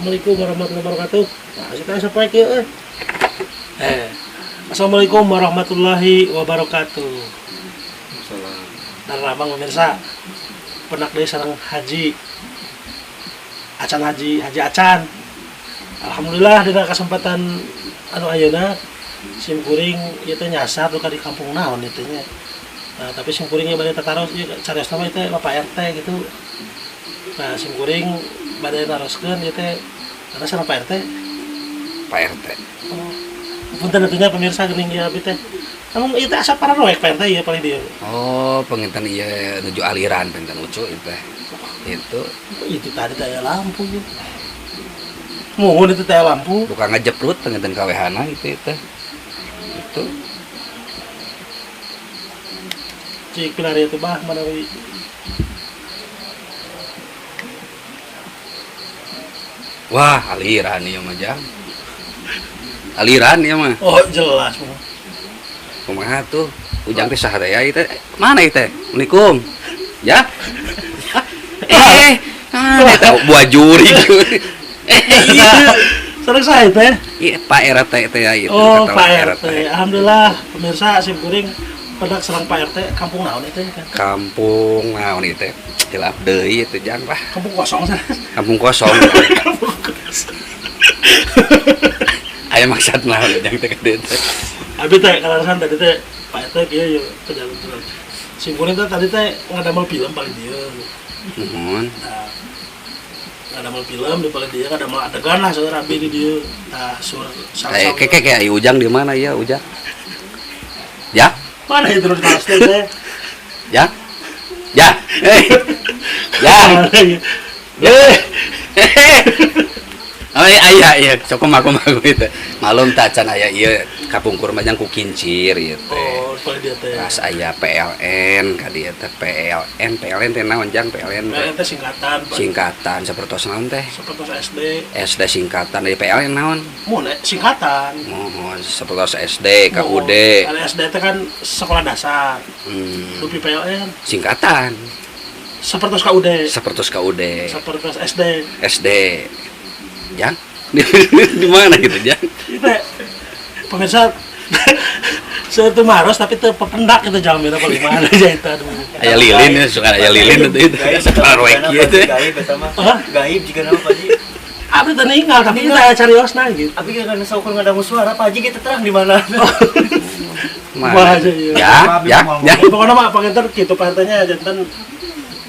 Assalamualaikum warahmatullahi wabarakatuh. Nah, kita sampai kieu euy. Eh, Assalamualaikum warahmatullahi wabarakatuh. Salam. Dan ramang pemirsa, penak deui sareng Haji Acan, Haji Haji Acan. Alhamdulillah dina kesempatan anu ayeuna sim kuring ieu teh nyasar duka di kampung naon ieu teh nya. Nah, tapi sim kuring ieu bade tataros ieu carios mah ieu teh Bapak RT gitu. Nah, sim kuring bade naroskeun ieu teh karena sareng Pak RT. Pak RT. Oh, punten atuh nya pemirsa geuning ieu abi teh. Namun ieu teh asa pararoek Pak RT ieu paling dieu. Oh, penginten ieu nuju aliran penten ucu itu teh. Itu Itu tadi teh aya lampu ieu. Muhun itu teh lampu. Bukan ngejeprut penginten KWH-na itu teh. Itu Cik pilari itu bah manawi. Wah, aliran ieu mah jang. Aliran ieu mah. Oh, jelas mah. Kumaha tuh? Ujang teh saha teh ya ieu teh? Mana ieu teh? Assalamualaikum. Ya. Eh, mana teh buah juri. Eh, iya. Sareng saha teh? Iya, Pak RT teh ya itu. Oh, kata Pak RT. Alhamdulillah, pemirsa sim kuring pedak serang Pak RT kampung naon itu kan? Kampung naon ieu teh? Hilap deui itu jang lah. Kampung kosong sana. Kampung kosong. Kampung kosong. Aya maksud naon jang teh ka dieu teh? Abi teh kalarasan tadi teh Pak RT kieu ye perjalanan. Sim kuring teh tadi teh ngadamel film paling dieu. Nuhun. Nah, ngadamel film di paling dieu ngadamel adegan lah saudara abi di dieu. Nah, sur Kayak kayak kayak Ujang di mana ya Ujang? Ya? Mana itu terus teh? Ya? Ya. Eh. Ya. Mana ya? Ya. Oh iya iya iya, sok kumaha kumaha itu. Malum tak can aya ieu kapungkur mah jang ku kincir ieu teh. Oh, paling dieu teh. Pas aya PLN ka dieu teh PLN, PLN teh naon jang PLN teh? PLN teh singkatan, Pak. Singkatan sapertos naon teh? Sapertos SD. SD singkatan dari PLN naon? Mun singkatan. Mohon sapertos SD, KUD. Kalau SD teh kan sekolah dasar. Dupi PLN Singkatan. Sapertos KUD. Sapertos KUD. Sapertos SD. SD. Jang? Di mana gitu, Jang? Itu pemirsa saya tuh maros tapi tuh pependak itu jalan paling mana aja itu aduh. Aya lilin ya, suka aya lilin itu itu. Separoek gitu. Gaib eta mah. Hah? Gaib jika nama Pak Haji. Abi teh ninggal tapi kita cariosna gitu. Abi kan saukur ngadamu suara Pak Haji kita terang di mana. Mana? Wah, iya. Ya, ya, ya. Pokoknya mah panginten kitu Pak RT-nya janten.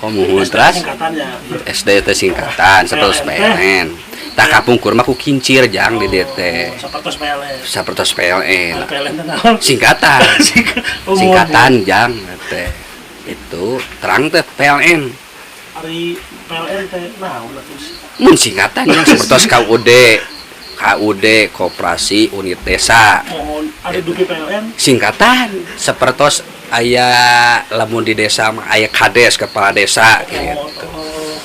Oh, muhun terus singkatannya. SD teh singkatan sapertos PLN. Tah kapungkur mah ku kincir jang di dieu teh. Sapertos PLN. Sapertos PLN. PLN teh naon? Singkatan. Oh, Singkatan jang teh. Itu terang teh PLN. Ari PLN teh naon atuh? Mun singkatan yang sapertos KUD. KUD Koperasi Unit Desa. Mohon ari dupi PLN Singkatan sapertos aya lamun di desa mah aya kades kepala desa gitu. Oh,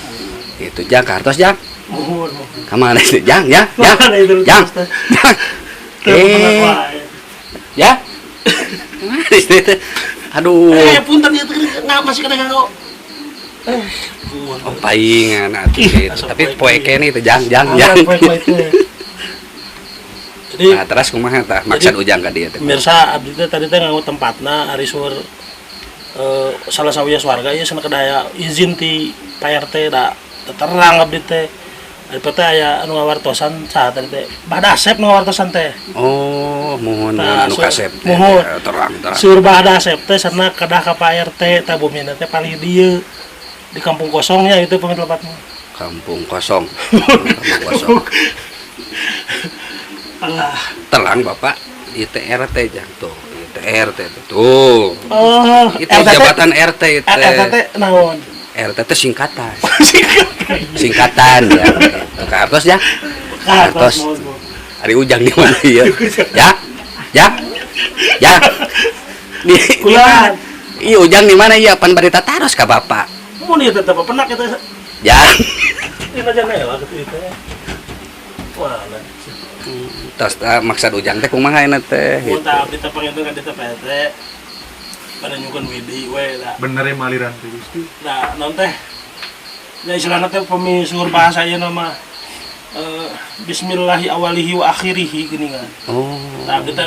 Itu jang kartos jang. mohon. Kamana itu jang ya ya. Mana itu Jang. terus teh? Jang. Teu pependak Eh. wae. Ya. Mana itu teh? Aduh. Eh, punten ieu teh nggak masih kena nganggo. Eh, punten. Oh, paingan atuh Ih, gitu. asa Tapi poe poe kene itu jang jang jang. Poe teh. Jadi Nah, terus kumaha tah maksud Ujang ka dieu teh? pemirsa abdi teh tadi teh nganggo tempatna ari sur salah sawios warga ieu cenah kedaya izin ti Pak RT da terang abdi teh. Ari teh aya anu ngawartosan saha tadi teh? Bah Dasep nu ngawartosan teh. Oh, muhun Nah, anu kasep teh. muhun. Terang terang. Sur Bah Dasep teh cenah kedah ka Pak RT tah bumina teh palih dieu di kampung kosongnya itu pamit lepatna. Kampung kosong. Kampung kosong. Alah. Terang Bapak, itu RT jang tuh. Itu RT tuh. Oh, Itu jabatan RT itu. RT teh naon? RT teh singkatan. Singkatan. Singkatan ya. Tuh, kartos ya. Kartos. Kartos. Ari Ujang di mana ieu? Ya. Ya. Ya. Di Kulan. Iya Ujang di mana ieu? Pan bari tataros ka Bapak. Mun ieu teh pepenak eta Ya. dina janela kitu ieu teh. Wah, nah. Terus maksud Ujang teh kumaha euna teh Mun gitu. tah abdi teh panginten ka dieu teh Pak RT. Pada nyungkeun widi we da. Bener ya maliran teh Gusti. Nah, naon teh? Ya istilahna teh pami suhur bahasa ieu mah Bismillahi awalihi wa akhirihi geuningan. Oh. Nah, abdi teh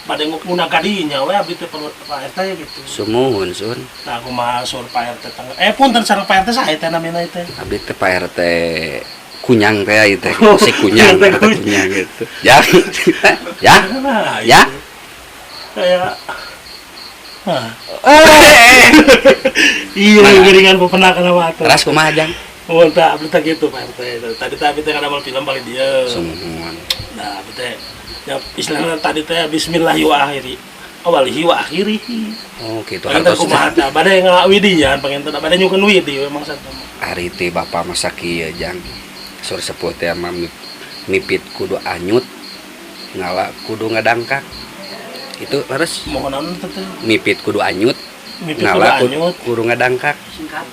bade nguna kadinya we abdi teh perlu Pak RT gitu. Sumuhun sun. Nah, kumaha saur Pak RT tangga. Punten sareng Pak RT saha teh namina teh? Abdi teh Pak RT kunyang teh ieu teh. Si kunyang, RT RT kunyang gitu. Ya. Ya. Nah, Ya. itu. Kayak nah. Iya, geuningan pepenakan sama atuh. Teras kumaha jang? Oh, tah abdi teh gitu Pak RT. Tadi teh abdi teh ngadamel film paling dieu. Sumuhun. Nah, abdi teh ya istilahnya tadi teh bismillahi wa akhiri. Awalihi wa akhirihi. Oh, gitu. Panginten Hartos kumaha teh bade ngawidian panginten bade nyukeun widi we maksudna. Ari teh bapak masa kieu jang. Sur sepuh teh mah mipit kudu anyut, ngala kudu ngadangkak. Itu leres. Mohon naon teh teh? Mipit kudu anyut, Mipit kudu ngala anyut. kudu ngadangkak.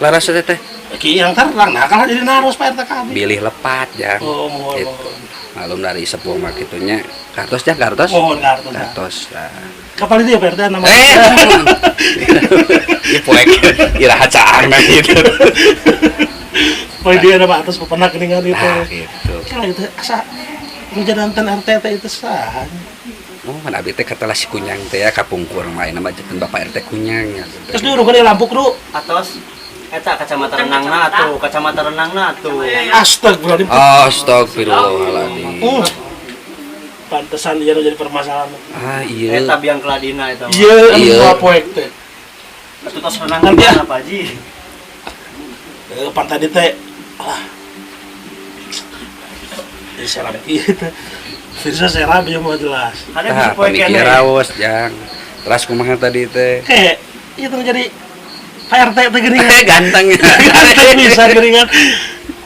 Leres teh teh. Ki yang terang nah kalah jadi naros Pak RT kami. Bilih lepat jang. Oh, mohon Gitu. mohon. Malum dari sepuh mah kitunya. Kartos jang kartos. Mohon kartos. Kartos. Nah. Kapal itu ya Pak RT nama. Ieu poek iraha caangna gitu. Poe dia nama atas pepenak geuningan itu. Nah, gitu. Kala itu asa nu jantan RT teh itu saha. Oh, kan abdi teh katalah si kunyang teh ya kapungkur mah ayeuna mah janten Bapak RT kunyang ya. Terus diuruhkeun lampu kru. Atos eta kacamata renangna atuh, kacamata renangna atuh. Astagfirullahaladzim. Astagfirullahaladzim. Pantesan dia jadi permasalahan. Ah, iya. Eta biang keladina eta mah. Iya, anu Iya. dua poek teh. Atuh tos renang Nanti ya. apa Haji? Pan tadi teh alah. Jadi seram gitu. Firsa seram ya mau jelas. Ada Tah, bisa poe pamikir keneh. raos jang. Teras kumaha tadi teh? Kayak itu jadi Pak RT teh geuningan. Ganteng. Ganteng bisa geuningan.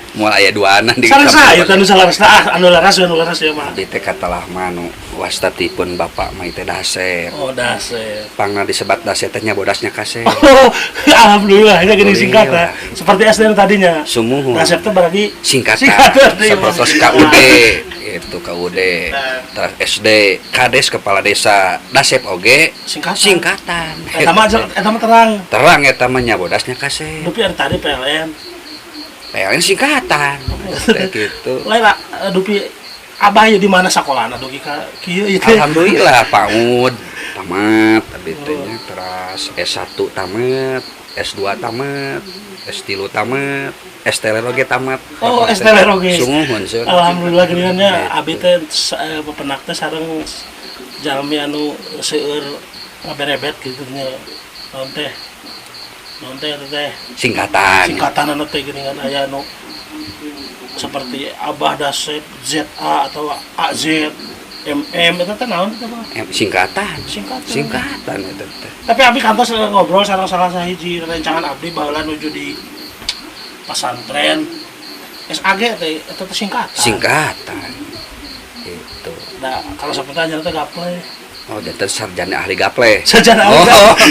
Moal aya duana di Sareng saya anu salaras ah anu laras anu laras ya mah. Abdi teh katalah mah nu wastatipun bapak mah teh dasep. Oh dasep. Pangna disebat dasep teh nya bodasnya kasep. Oh, alhamdulillah ini gini singkat ya. Seperti SDN tadinya. Sumuhun. Dasep teh berarti Singkatan. Singkatan, iya. Seperti KUD itu KUD terus SD Kades kepala desa dasep oge singkatan. Singkatan. Eta mah eta mah terang. Terang eta mah nya bodasnya kasep. Dupi ada tadi PLN. PLN singkatan. Teh gitu. Lain lah, dupi abah ya di mana sekolahna dugi ka kieu ieu teh. Alhamdulillah PAUD tamat abdi teh nya teras S1 tamat, S2 tamat, S3 tamat, STL oge tamat. Oh, STL oge. Sumuhun sun. Alhamdulillah geuningannya abi teh pepenak teh sareng jalmi anu seueur ngaberebet gitu nya. Naon teh? Naon teh eta teh? Singkatan. Singkatan anu teh geuningan aya anu seperti Abah Dasep ZA atau AZ MM eta teh naon teh Bang? Singkatan. Singkatan. Singkatan eta teh. Tapi abdi kantos ngobrol sareng salah sahiji rencangan abdi baheula nuju di pesantren SAG teh eta teh singkatan. Singkatan. Itu. Nah, kalau sebenarnya teh gaple. Oh, janten sarjana ahli gaple. Sarjana ahli Oh. gaple.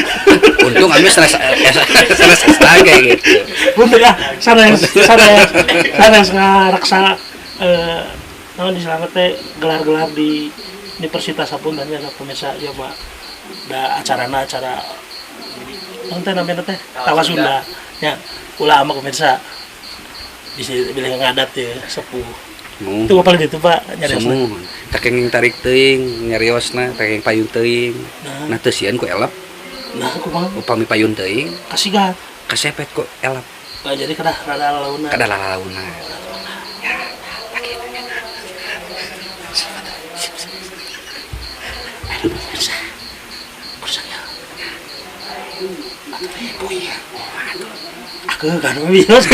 Untung kami sanes sanes SAG gitu. Punten ya, sanes sanes sanes ngareksa naon istilahna teh gelar-gelar di Universitas sapunten nya pemirsa ya Pak. Da acarana acara naon teh namanya teh Tawa Sunda. Ya, ulah ama pemirsa. Bisa bilih ngadat ya sepuh. Mu. Itu paling itu Pak nyariosna. Sumuhun. Takenging tarik teuing nyariosna, takenging payun teuing. Nah, Nah teu sieun ku elep, nah kumaha upami payun teuing kasigan. kasepet ku elep. Nah, jadi kedah rada launa. Kada lalauna. Ya, pakai. Ayo pemirsa. Kurang ya. Atuh ribu ya. Aku kan bios.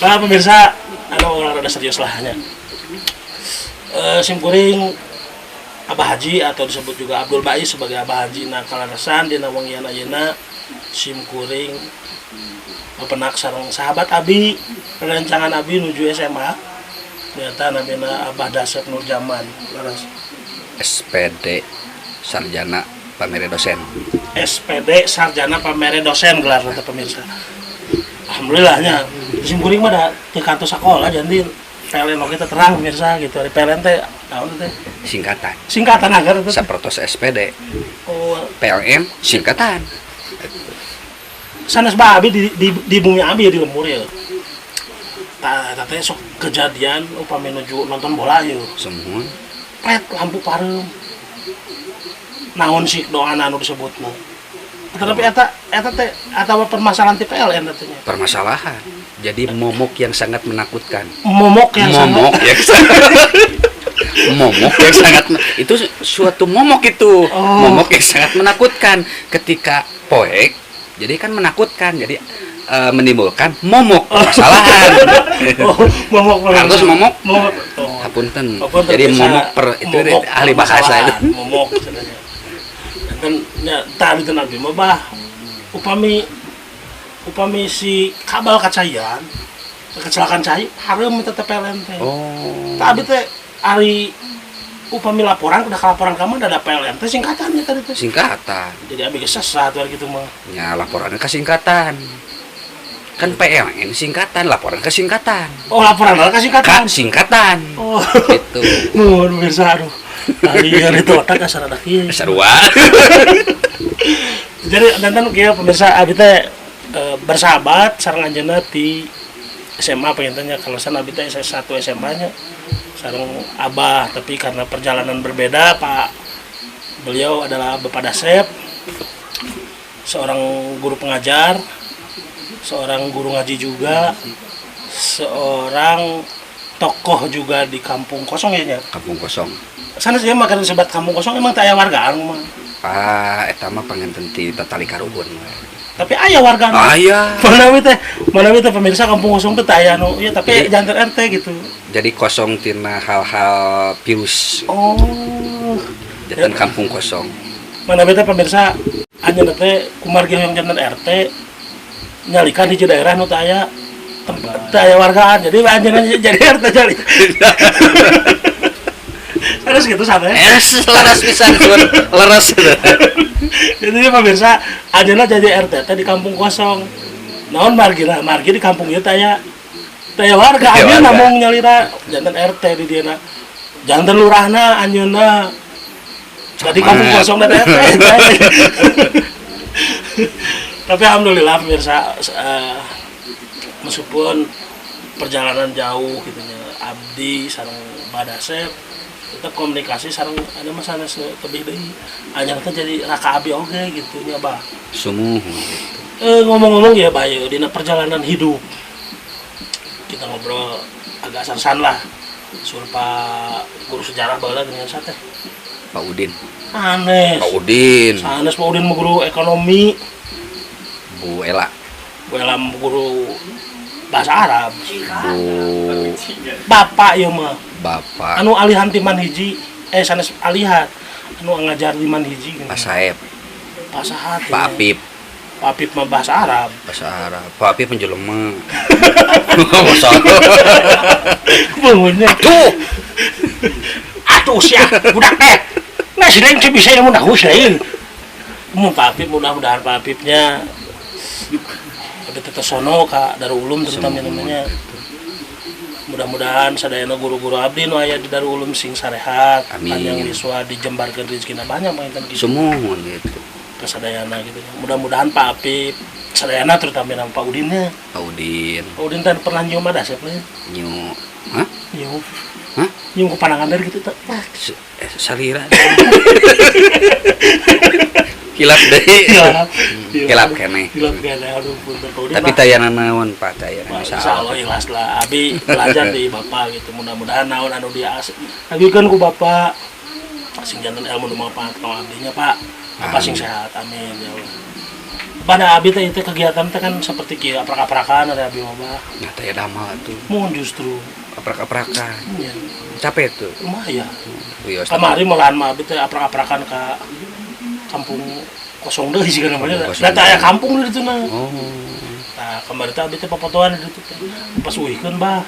Nah, pemirsa, anu orang rada serius lah nya. Sim kuring Abah Haji atau disebut juga Abdul Bais sebagai Abah Haji na kalaresan dina wengian ayeuna sim kuring pepenak sareng sahabat abi rerencangan abi nuju SMA ternyata namina Abah Dasep Nurjaman laras SPD sarjana pamere dosen. SPD sarjana pamere dosen gelar teh pemirsa. Alhamdulillahnya sim kuring mah da teu kantos sakola jadi PLN oge teh terang pemirsa gitu. Ari PLN teh naon teh? Singkatan. Singkatan agar teh. Sapertos SPD, Oh, PLN singkatan. Sanes bah, abi di bumi abi ya, di lembur ya. Tah eta teh sok kejadian upami nuju nonton bola ya. Semua. Pret, lampu pareum. Naon sih doana anu disebutna? Tetapi eta eta teh atawa permasalahan ti PLN teh nya. Permasalahan. Jadi momok yang sangat menakutkan. Momok yang Momok sangat yang sangat, momok yang sangat, itu suatu momok itu. Oh. Momok yang sangat menakutkan ketika poek, jadi kan menakutkan, jadi menimbulkan momok permasalahan. Oh, momok. Harus momok. Momok. Oh. Hapunten. Hapunten, Jadi bisa momok per itu momok ahli bahasa itu. permasalahan, momok sebenarnya. Dan ya tadi itu nabi mah bah, upami upami si kabel kacaian, kecelakaan cai hareum eta teh PLN teh. Oh. Tapi teh ari upami laporan udah, laporan kamu ada PLN teh singkatannya tadi teh. Singkatan. Jadi abi geus sesat gitu mah. Ya, laporannya ke singkatan. Kan PLN singkatan, laporan ke singkatan. Oh, laporan ke singkatan. K singkatan. Oh. Gitu. Nuhun pemirsa, aduh. Lieur itu otak asa rada kieu. Sarua. Jadi danten kieu pemirsa, abi teh bersahabat sareng anjeunna di SMA pengennya, kalau sana abi teh satu SMA nya sareng abah, tapi karena perjalanan berbeda. Pak, beliau adalah Bapak Dasep, seorang guru pengajar, seorang guru ngaji juga, seorang tokoh juga di kampung kosong ya nya. Kampung kosong. Sana sih makan disebut kampung kosong, emang teu aya wargaan mah? Ah, eta mah panginten ti tatali karuhun. Tapi aya warga. Aya. Manawi teh pemirsa, kampung kosong teh teu aya nu ieu, tapi Jadi- janten RT gitu. Jadi kosong tina hal-hal virus. Oh. Janten kampung kosong. Manawi teh pemirsa, anjeunna teh kumargi hoyong janten RT nyalikan hiji daerah nu teu aya tempat, teu aya wargaan. Jadi anjeunna jadi RT jadi. Terus gitu sampai. Eh, leres pisan, sun. Leres. Jadi pemirsa, anjeunna jadi RT teh di kampung kosong. Naon margina? Margi di kampung ieu teh aya warga, Teu aya anjeunna warga. Namung nyalira janten RT di dieu. Janten lurahna anjeunna. Jadi kampung Camat. kosong dan RT. Tapi alhamdulillah pemirsa, meskipun perjalanan jauh gitu nya, abdi sareng Badasep tetap komunikasi sareng ada masalah lebih deui, anjeunna teh jadi raka abi oge gitu nya, bah. Sumuhun gitu. Ngomong-ngomong ya, Bayu, dina perjalanan hidup kita ngobrol agak sarsan lah. Sur Pak guru sejarah baheula geuningan sate. Pak Udin. Sanes. Pak Udin. Sanes, Pak Udin mah guru ekonomi. Bu Ela. Bu Ela mah guru bahasa Arab. Bu Bapak ieu mah. Bapak. Anu alihan ti MAN hiji, eh sanes alihan, anu ngajar di MAN hiji geuning. Pak Saeb. Pak saha teh Pak nya? Apip. Pak Apip mah bahasa Arab. Bahasa Arab. Pak Apip menjelema. Bahasa Arab. Bangunnya. Tuh. Atuh sia, budak teh. Nah, si lain bisa yang mudah lain. Mun Pak Apip, mudah-mudahan Pak Apipnya tapi tetep sono ka Darul Ulum terutama Sumuhun. namanya. Mudah-mudahan sadayana guru-guru abdi nu aya di Darul Ulum sing sarehat, Amin. panjang yuswa, dijembarkeun rezekina banyak panginten gitu. Sumuhun gitu. Kesadayana gitu. Mudah-mudahan Pak Apip sadayana, terutama nama Pak Udinnya. Pak Udin. Pak Udin teh pernah nyium ada siapa ya? Nyu. Hah? Nyium. Hah? Nyium ke pandangan dari gitu teh. Wah, Salira. Hilap deui. Hilap. Hilap keneh. Hilap keneh, aduh punten Pak Udin Tapi lah. tayana naon, Pak, tayana. Wah, insya Allah ikhlas lah. Abi belajar di bapak gitu. Mudah-mudahan naon anu dia agikeun ku bapak sing janten ilmu nu manfaat ka abdinya, Pak. Apa sing Amin. sehat. Amin ya Allah. Pada abi teh itu kegiatan teh kan seperti kieu aprak-aprakan ada abi mah, Bah. Nah, taya damel tuh. Mohon justru Aprak-aprakan. ya, Capek tuh. lumayan. Wios. Kamari malahan mah abi teh aprak-aprakan ke kampung kosong deui sih namanya. Kampung kosong. Da teh aya kampung di ditu nah. Oh. Nah, kemarin teh abi teh papotoan di ditu teh. Pas uihkeun, bah.